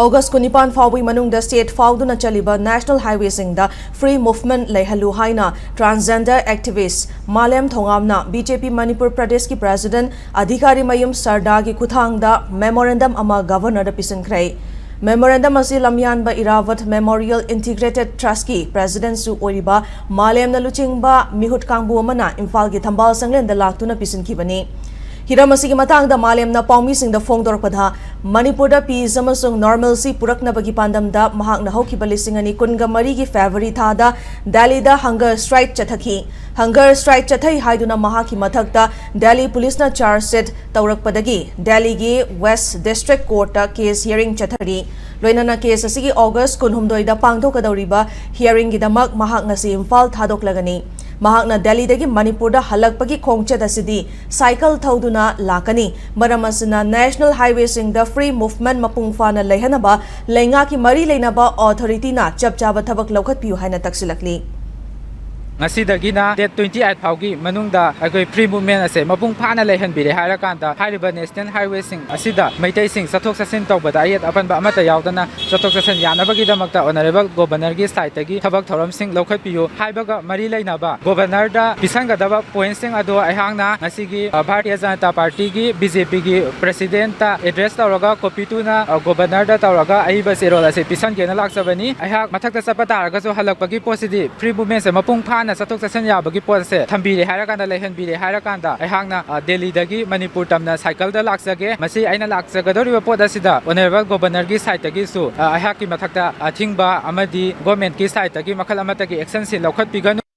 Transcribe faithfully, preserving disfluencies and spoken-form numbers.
August ꯀꯨꯟꯅꯤꯄꯥꯟ ꯐꯥꯎꯕꯒꯤ ꯃꯅꯨꯡꯗ state ꯐꯥꯎꯗꯨꯅ ꯆꯠꯂꯤꯕ national highwayꯁꯤꯡꯗ free movement ꯂꯩꯍꯜꯂꯨ ꯍꯥꯏꯅ transgender activist ꯃꯥꯂꯦꯝ ꯊꯣꯉꯥꯝꯅ BJP ꯃꯅꯤꯄꯨꯔ ꯄ꯭ꯔꯗꯦꯁꯀꯤ president ꯑꯙꯤꯀꯥꯔꯤ ꯃꯌꯨꯝ ꯁꯔꯗꯥꯒꯤ ꯈꯨꯠꯊꯥꯡꯗ memorandum ꯑꯃ governorꯗ ꯄꯤꯁꯤꯟꯈ꯭ꯔꯦ꯫ Memorandum ꯑꯁꯤ ꯂꯝꯌꯥꯟꯕ ꯏꯔꯥꯕꯠ Memorial Integrated Trustꯀꯤ presidentꯁꯨ ꯑꯣꯏꯔꯤꯕ ꯃꯥꯂꯦꯝꯅ ꯂꯨꯆꯤꯡꯕ ꯃꯤꯍꯨꯠ ꯀꯥꯡꯕꯨ ꯑꯃꯅ ꯏꯝꯐꯥꯜꯒꯤ ꯊꯝꯕꯥꯜ ꯁꯪꯂꯦꯟꯗ ꯂꯥꯛꯇꯨꯅ ꯄꯤꯁꯤꯟꯈꯤꯕꯅꯤ꯫ ꯍꯤꯔꯝ ꯑꯁꯤꯒꯤ ꯃꯇꯥꯡꯗ ꯃꯥꯂꯦꯝꯅ ꯄꯥꯎꯃꯤꯁꯤꯡꯗ ꯐꯣꯡꯗꯣꯔꯛꯄꯗ, ꯃꯅꯤꯄꯨꯔꯗ peace ꯑꯃꯁꯨꯡ normalcy ꯄꯨꯔꯛꯅꯕꯒꯤ ꯄꯥꯟꯗꯝꯗ ꯃꯍꯥꯛꯅ ꯍꯧꯈꯤꯕ ꯂꯤꯁꯤꯡ ꯑꯅꯤ ꯀꯨꯟꯒ ꯃꯔꯤꯒꯤ February ꯊꯥꯗ ꯗꯦꯜꯂꯤꯗ hunger strike ꯆꯠꯊꯈꯤ꯫ Hunger strike ꯆꯠꯊꯩ ꯍꯥꯏꯗꯨꯅ ꯃꯍꯥꯛꯀꯤ ꯃꯊꯛꯇ ꯗꯦꯜꯂꯤ ꯄꯨꯂꯤꯁꯅ charge sheet ꯇꯧꯔꯛꯄꯗꯒꯤ ꯗꯦꯜꯂꯤꯒꯤ West District Courtꯇ case hearing ꯆꯠꯊꯔꯤ꯫ ꯂꯣꯏꯅꯅ case ꯑꯁꯤꯒꯤ ꯑꯣꯒꯁ ꯀꯨꯟꯍꯨꯝꯗꯣꯏꯗ ꯄꯥꯡꯊꯣꯛꯀꯗꯧꯔꯤꯕ hearingꯒꯤꯗꯃꯛ ꯃꯍꯥꯛ ꯉꯁꯤ ꯏꯝꯐꯥꯜ ꯊꯥꯗꯣꯛꯂꯒꯅꯤ꯫ ꯃꯍꯥꯛꯅ ꯗꯦꯜꯂꯤꯗꯒꯤ ꯃꯅꯤꯄꯨꯔꯗ ꯍꯜꯂꯛꯄꯒꯤ ꯈꯣꯡꯆꯠ ꯑꯁꯤꯗꯤ cycle ꯊꯧꯗꯨꯅ ꯂꯥꯛꯀꯅꯤ꯫ ꯃꯔꯝ ꯑꯁꯤꯅ national highwayꯁꯤꯡꯗ free movement ꯃꯄꯨꯡ ꯐꯥꯅ ꯂꯩꯍꯟꯅꯕ ꯂꯩꯉꯥꯛꯀꯤ ꯃꯔꯤ ꯂꯩꯅꯕ authorityꯅ ꯆꯞ ꯆꯥꯕ ꯊꯕꯛ ꯂꯧꯈꯠꯄꯤꯌꯨ ꯍꯥꯏꯅ ꯇꯛꯁꯤꯜꯂꯛꯂꯤ꯫ ꯉꯁꯤꯗꯒꯤꯅ date twenty eight ꯐꯥꯎꯒꯤ ꯃꯅꯨꯡꯗ ꯑꯩꯈꯣꯏ free movement ꯑꯁꯦ ꯃꯄꯨꯡ ꯐꯥꯅ ꯂꯩꯍꯟꯕꯤꯔꯦ ꯍꯥꯏꯔꯀꯥꯟꯗ, ꯍꯥꯏꯔꯤꯕ national highwayꯁꯤꯡ ꯑꯁꯤꯗ ꯃꯩꯇꯩꯁꯤꯡ ꯆꯠꯊꯣꯛ ꯆꯠꯁꯤꯟ ꯇꯧꯕꯗ ꯑꯌꯦꯠ ꯑꯄꯟꯕ ꯑꯃꯠꯇ ꯌꯥꯎꯗꯅ ꯆꯠꯊꯣꯛ ꯆꯠꯁꯤꯟ ꯌꯥꯅꯕꯒꯤꯗꯃꯛꯇ honourable governorꯒꯤ sideꯇꯒꯤ ꯊꯕꯛ ꯊꯧꯔꯝꯁꯤꯡ ꯂꯧꯈꯠꯄꯤꯌꯨ ꯍꯥꯏꯕꯒ ꯃꯔꯤ ꯂꯩꯅꯕ governorꯗ ꯄꯤꯁꯟꯒꯗꯕ pointꯁꯤꯡ ꯑꯗꯨ ꯑꯩꯍꯥꯛꯅ ꯉꯁꯤꯒꯤ, ꯑ, ꯚꯥꯔꯇꯤꯌ ꯖꯅꯇꯥ ꯄꯥꯔꯇꯤꯒꯤ BJPꯒꯤ presidentꯇ address ꯇꯧꯔꯒ copy ꯇꯨꯅ, ꯑ, governorꯗ ꯇꯧꯔꯒ ꯑꯏꯕ ꯆꯦꯔꯣꯜ ꯑꯁꯤ ꯄꯤꯁꯟꯒꯦꯅ ꯂꯥꯛꯆꯕꯅꯤ꯫ ꯑꯩꯍꯥꯛ ꯃꯊꯛꯇ ꯆꯠꯄ ꯇꯥꯔꯒꯁꯨ ꯍꯜꯂꯛꯄꯒꯤ ꯄꯣꯠꯁꯤꯗꯤ free movementꯁꯦ ꯃꯄꯨꯡ ꯐꯥꯅ ꯆꯠꯊꯣꯛ ꯆꯠꯁꯤꯟ ꯌꯥꯕꯒꯤ ꯄꯣꯠꯁꯦ ꯊꯝꯕꯤꯔꯦ ꯍꯥꯏꯔꯀꯥꯟꯗ, ꯂꯩꯍꯟꯕꯤꯔꯦ ꯍꯥꯏꯔꯀꯥꯟꯗ ꯑꯩꯍꯥꯛꯅ, ꯑ, ꯗꯦꯜꯂꯤꯗꯒꯤ ꯃꯅꯤꯄꯨꯔ ꯇꯝꯅ cycleꯗ ꯂꯥꯛꯆꯒꯦ꯫ ꯃꯁꯤ ꯑꯩꯅ ꯂꯥꯛꯆꯒꯗꯧꯔꯤꯕ ꯄꯣꯠ ꯑꯁꯤꯗ honourable governorꯒꯤ sideꯇꯒꯤꯁꯨ, ꯑ, ꯑꯩꯍꯥꯛꯀꯤ ꯃꯊꯛꯇ ꯑꯊꯤꯡꯕ ꯑꯃꯗꯤ governmentꯀꯤ sideꯇꯒꯤ ꯃꯈꯜ ꯑꯃꯠꯇꯒꯤ actionꯁꯤ ꯂꯧꯈꯠꯄꯤꯒꯅꯨ꯫